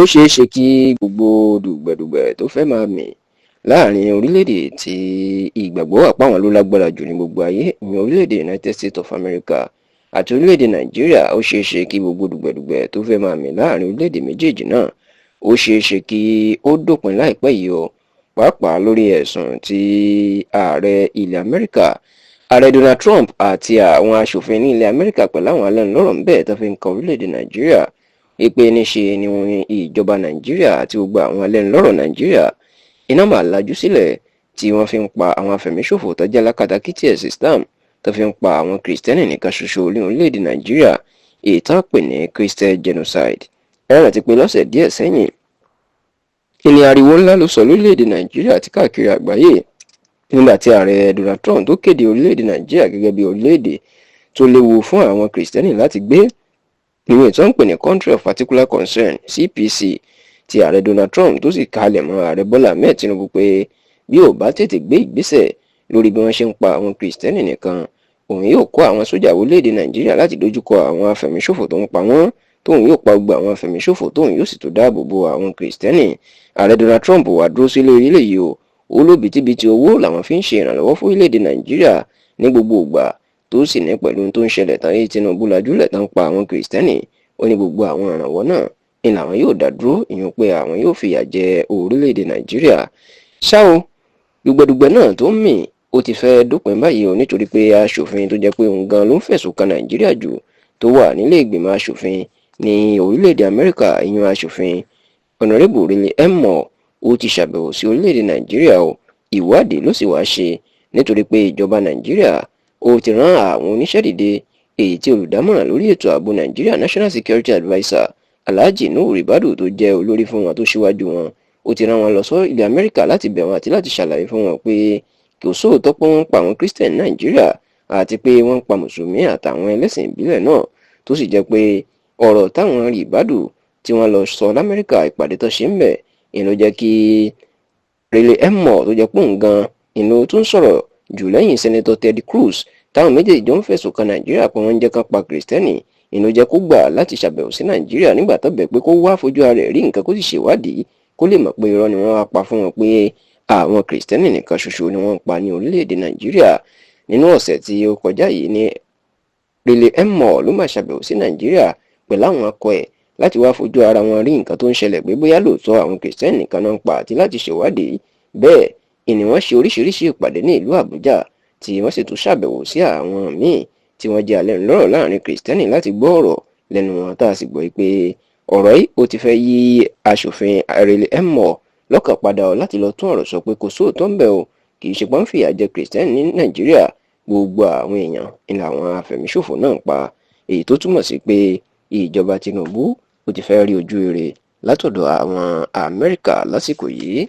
Ó ṣeé ṣe kí gbogbo dùgbẹ̀dùgbẹ̀ tó fẹ́ máa mì láàrin orílẹ̀-èdè tí ìgbàgbọ́ wà páwọn ló lágbára jù ní gbogbo ayé, ìyẹn orílẹ̀-èdè United States of America àti orílẹ̀-èdè Nàìjíríà, ó ṣeé ṣe kí gbogbo dùgbẹ̀dùgbẹ̀ tó fẹ́ máa mì láàrin orílẹ̀-èdè méjèèjì náà, ó ṣeé ṣe kí ó dópin láìpẹ́ yìí o, pàápàá lórí ẹ̀sùn tí ààrẹ ilẹ̀ Amẹ́ríkà, Ààrẹ Donald Trump, àti àwọn aṣòfin ní ilẹ̀ Amẹ́ríkà pẹ̀lú àwọn alẹ́nulọ́rọ̀ ńbẹ̀ tó fi ń kan orílẹ̀-èdè Nàìjíríà, wípé níṣe ni ìjọba Nàìjíríà àti gbogbo àwọn alẹ́nulọ́rọ̀ Nàìjíríà iná máa lajú sílẹ̀ tí wọ́n fi ń pa àwọn afẹ̀míṣòfò tó jẹ́ alákatakítí ẹ̀sìn Islam, tó fi ń pa àwọn Kìrìsìtẹ́nì nìkan ṣoṣo ní orílẹ̀-èdè Nàìjíríà, èyí tán pè ní Christian genocide. Ẹ rántí pé lọ́sẹ̀ díẹ̀ sẹ́yìn kí ni ariwo ńlá ló sọ lórílẹ̀-èdè Nàìjíríà àti káàkiri àgbáyé nígbà tí Ààrẹ Donald Trump tó kéde orílẹ̀-èdè Nàìjíríà gẹ́gẹ́ bí orílẹ̀-èdè tó léwu fún àwọn Kìrìsìtẹ́nì láti gbé, ìwé tó ń pè ní Country of Particular Concern, CPC, ti Ààrẹ Donald Trump, tó sì kalẹ̀ mọ́ Ààrẹ Bọ́lá Ahmed Tinubu pé bí ò bá tètè gbé ìgbésẹ̀ lórí bí wọ́n ṣe ń pa àwọn Kìrìsìtẹ́nì nìkan, òun yóò kó àwọn sójà orílẹ̀-èdè Nàìjíríà láti dojúkọ àwọn afẹ̀míṣòfò tó ń pa wọ́n, tóun yóò pa gbogbo àwọn afẹ̀míṣòfò, tóun yóò sì tún dáàbò bo àwọn Kìrìsìtẹ́nì. Ààrẹ Donald Trump wá dúró sí lórí eléyìí o. Ó ló bìtìbìtì owó làwọn fi ń ṣe ìrànlọ́wọ́ fún orílẹ̀-èdè Nàìjíríà ní gbogbo ìgbà, tó sì ní pẹ̀lú tó ń ṣẹlẹ̀ tán yìí, Tinubu lajúlẹ̀ tán pa àwọn Kìrìsìtẹ́nì, ó ní gbogbo àwọn ìrànwọ́ náà ni làwọn yóò dá dúró, ìyẹn pé àwọn yóò fìyà jẹ orílẹ̀-èdè Nàìjíríà. Ṣá o, dùgbẹ̀dùgbẹ̀ náà tó ń mì, ó ti fẹ́ dópin báyìí o, nítorí pé aṣòfin tó jẹ́ pé òun gan ló ń fẹ̀sùn kan Nàìjíríà jù tó wà nílé ìgbìmọ̀ aṣòfin ní orílẹ̀-èdè Amẹ́ríkà, ìyẹn aṣòfin Honorable Riley M. Moore, ó ti ṣàbẹ̀wò sí orílẹ̀-èdè Nàìjíríà o. Ìwádìí ló sì wá ṣe, nítorí pé ìjọba Nàìjíríà ó ti rán àwọn oníṣẹ́ dìde, èyí tí olùdámọ̀ràn lórí ètò ààbò Nàìjíríà, National Security Adviser, Alhaji Nuhu Ribadu, tó jẹ́ olórí fún wọn, tó ṣíwájú wọn. Ó ti rán wọn lọ sọ ilẹ̀ Amẹ́ríkà láti bẹ̀ wọ́n àti láti ṣàlàyé fún wọn pé kò sóòótọ́ pé wọ́n ń pa àwọn Christian Nàìjíríà àti pé wọ́n ń pa Mùsùlùmí àtàwọn ẹlẹ́sìn ìbílẹ̀ náà, tó sì jẹ́ pé ọ̀rọ̀ táwọn Ribadu tí wọ́n lọ sọ lamẹ́ríkà, ìpàdé tó ṣe ń bẹ̀ ìlú, jẹ́ kí Riley M. Moore, tó jẹ́ pé òun gan ìlú tó ń sọ̀rọ̀ jù lẹ́yìn Senator Ted Cruz, táwọn méjèèjì jọ ń fẹ̀sùn kan Nàìjíríà pé wọ́n ń jẹ́ kán pa Kìrìsìtẹ́nì, ìlú jẹ́ kó gbà láti ṣàbẹ̀wò sí Nàìjíríà nígbà tó bẹ̀ pé kó wá fojú ara rẹ̀ rí nǹkan, kó sì ṣèwádìí, kó lè mọ̀ pé irọ́ ni wọ́n wá pa fún wọn pé àwọn Kìrìsìtẹ́nì nìkan ṣoṣo ni wọ́n ń pa ní orílẹ̀-èdè Nàìjíríà. Nínú ọ̀sẹ̀ tí ó kọjá yìí ní Riley M. Moore ló máa ṣàbẹ̀wò sí Nàìjíríà pẹ̀lú àwọn akọ ẹ̀ láti wá fojú ara wọn rí nǹkan tó ń ṣẹlẹ̀, pé bóyá lóòótọ́ àwọn Kìrìsìtẹ́nì nìkan náà ń pa, àti láti ṣèwádìí. Bẹ́ẹ̀ ìní wọ́n ṣe oríṣiríṣi ìpàdé ní ìlú Àbújá, tí wọ́n sì tún ṣàbẹ̀wò sí àwọn míì tí wọ́n jẹ́ alẹ́nulọ́rọ̀ láàrin Kìrìsìtẹ́nì láti gbọ́ ọ̀rọ̀ lẹ́nu wọn, tá a sì gbọ́ pé ọ̀rọ̀ yìí ó ti fẹ́ yí aṣòfin Riley M. Moore lọ́kàn padà ọ láti lọ tún ọ̀rọ̀ sọ pé kò sóòótọ́ ń bẹ̀ o, kì í ṣe pọ́n fìyà jẹ Kìrìsìtẹ́nì ní Nàìjíríà, gbogbo àwọn èèyàn ní làwọn afẹ̀míṣòfò náà ń pa, èyí tó túmọ̀ sí pé ìjọba Tinubu ó ti fẹ́ rí ojú rere látọ̀dọ̀ àwọn Amẹ́ríkà lásìkò yìí.